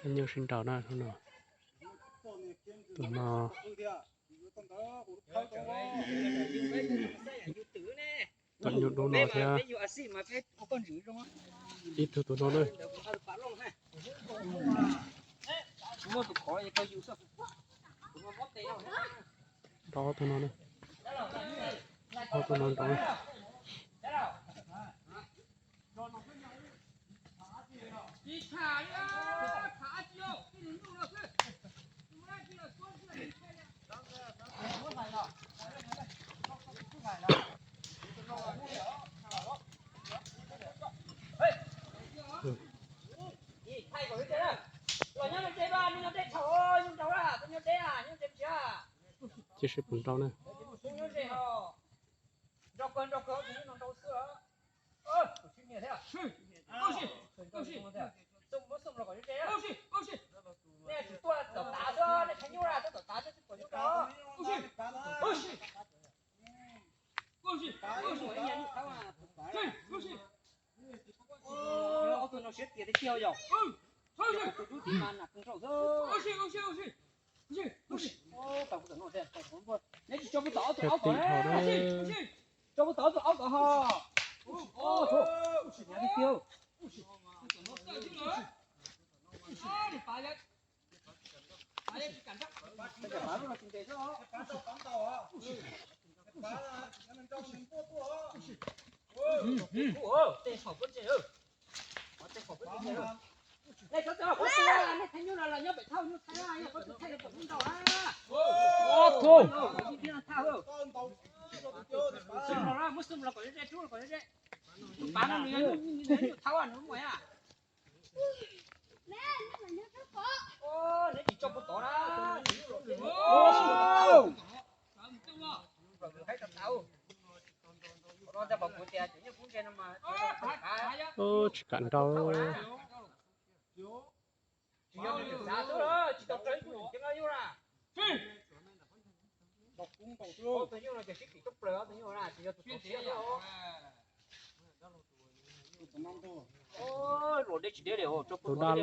Nyuj sib nraus na hnub no. Tus no tom nyuj dub no thiab. Ib tug tus no na. Nrau ob tug no na. Ob tug no nrau na. Cia seb puas nrau na. Ob tug no siab tiag tiag yog. Tus dub tid mas nas kawg nrau xwb. Neb tsis tso puag tom ob tug aub kom na. Tso puag tom ob tug aub kom ho. Tiag tiag. Tsis kam nrau. Tus daj loj na.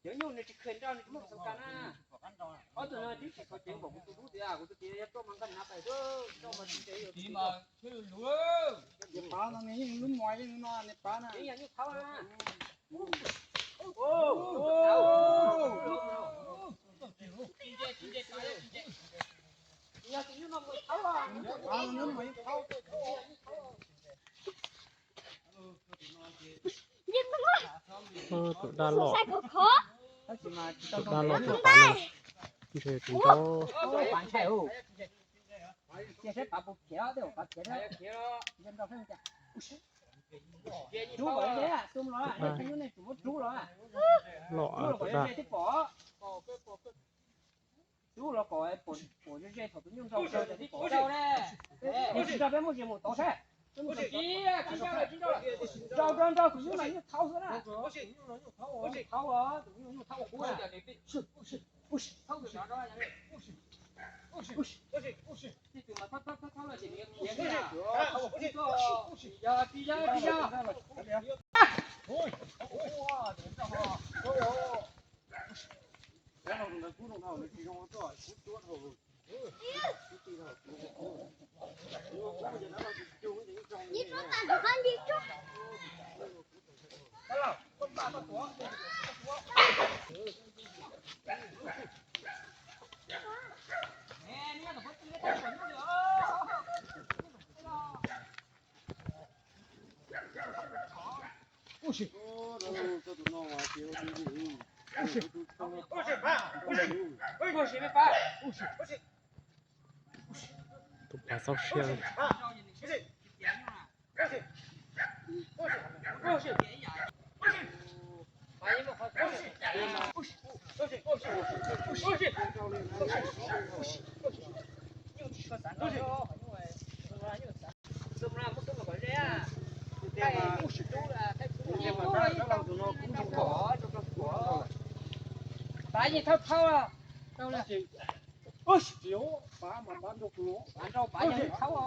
Cov nyuj nws tsis kheev nrau nws tsis muaj xov kas na. Ob tug no twb tsis tau ceev npaum kuv tus dub tiag, kuv tus tiag yog roj mas nkaj hnav pais rau mas tsis ntev yuav tsis pav no, nws yeej lub mos yeej no nws pav na. Yeej yog nyuj thaub na. Yog tus nyuj no mus thaub. Tus daj loj, tus daj loj tus pav no, ntshe tus nrau. Loj tus daj. Rub los kom pom ze ze thaum tus nyuj nrau, pom ne. Nws tsis nrau peb muab ze mus tod saib. Nrau nrau nrau tus nyuj no nyuj thaub xwb na. Thaub os, tus nyuj nyuj thaub ua qub na. Tsis tus mas thaub thaub thaub los ces nws khiav xwb na. Yog tsis yog tsis yog. Tus pav txaus siab. Pav yeej thaub thaub. Pav nrau pav yeej thaub.